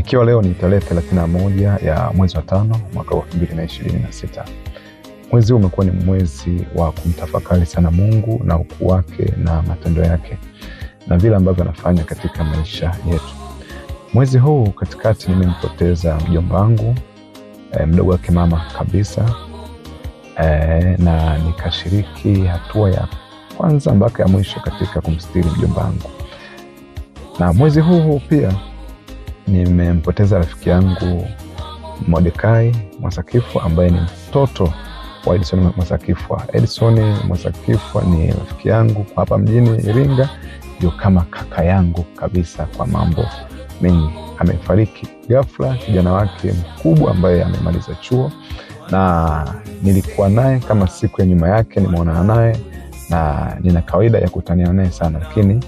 Ikiwa leo ni tarehe 31 ya mwezi wa 5 mwaka wa 2026. Mwezi huu umekuwa ni mwezi wa kumtafakari sana Mungu na ukuu wake na matendo yake na vile ambavyo anafanya katika maisha yetu. Mwezi huu katikati nimempoteza mjomba wangu, mdogo wake mama kabisa, na nikashiriki hatua ya kwanza mpaka ya mwisho katika kumstiri mjomba wangu. Na mwezi huu pia nimempoteza rafiki yangu Mordekai Mwasakifwa ambaye ni mtoto wa Edison Mwasakifwa. Edison Mwasakifwa ni rafiki yangu kwa hapa mjini Iringa, ndio kama kaka yangu kabisa kwa mambo mengi. Amefariki ghafla, kijana wake mkubwa ambaye amemaliza chuo, na nilikuwa naye kama siku ya nyuma yake, nimeonana naye na nina kawaida ya kutaniana naye sana, lakini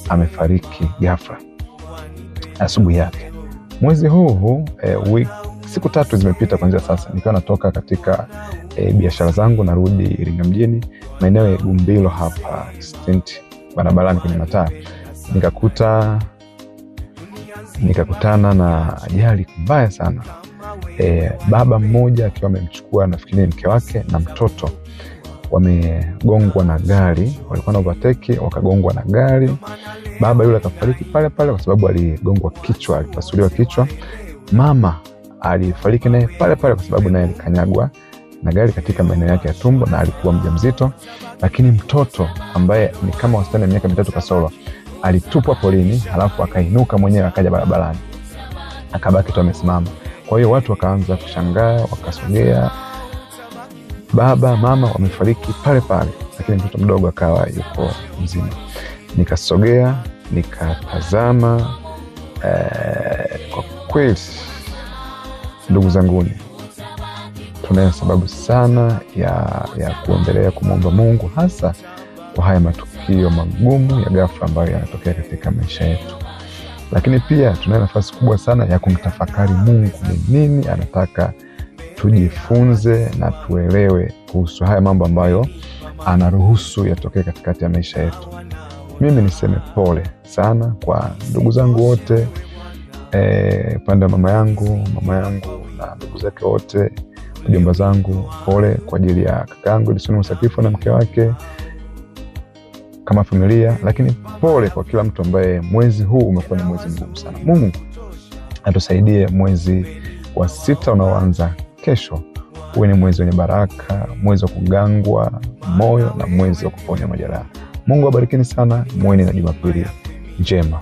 amefariki ghafla asubuhi yake. Mwezi huu siku 3 zimepita kuanzia sasa, nikiwa natoka katika biashara zangu narudi Iringa mjini, maeneo ya Gumbilo hapa stendi barabarani kwenye mataa, nikakutana na ajali mbaya sana. Baba mmoja akiwa amemchukua nafikiri mke wake na mtoto, wamegongwa na gari, walikuwa na overtake wakagongwa na gari. Baba yule akafariki pale pale kwa sababu aligongwa kichwa, alipasuliwa kichwa. Mama alifariki naye pale pale kwa sababu naye alikanyagwa na gari katika maeneo yake ya tumbo na alikuwa mjamzito. Lakini mtoto ambaye ni kama wastani ya miaka 3 kasoro alitupwa polini, halafu akainuka mwenyewe akaja barabarani, akabaki tu amesimama. Kwa hiyo watu wakaanza kushangaa, wakasogea. Baba mama wamefariki pale pale, lakini mtoto mdogo akawa yuko mzima. Nikasogea nikatazama. Kwa kweli ndugu zanguni, tunayo sababu sana ya kuendelea kumwomba Mungu, hasa kwa haya matukio magumu ya ghafla ambayo yanatokea katika maisha yetu. Lakini pia tunayo nafasi kubwa sana ya kumtafakari Mungu, ni nini anataka tujifunze na tuelewe kuhusu haya mambo ambayo anaruhusu yatokee katikati ya maisha yetu. Mimi niseme pole sana kwa ndugu zangu wote, upande wa mama yangu na ndugu zake wote, wajomba zangu, pole kwa ajili ya kakaangu Edison Mwasakifwa na mke wake kama familia, lakini pole kwa kila mtu ambaye mwezi huu umekuwa ni mwezi mgumu sana. Mungu atusaidie mwezi wa 6 unaoanza kesho uwe ni mwezi wenye baraka, mwezi wa kugangwa moyo na mwezi wa kuponya majeraha. Mungu awabarikini sana, muwe na Jumapili njema.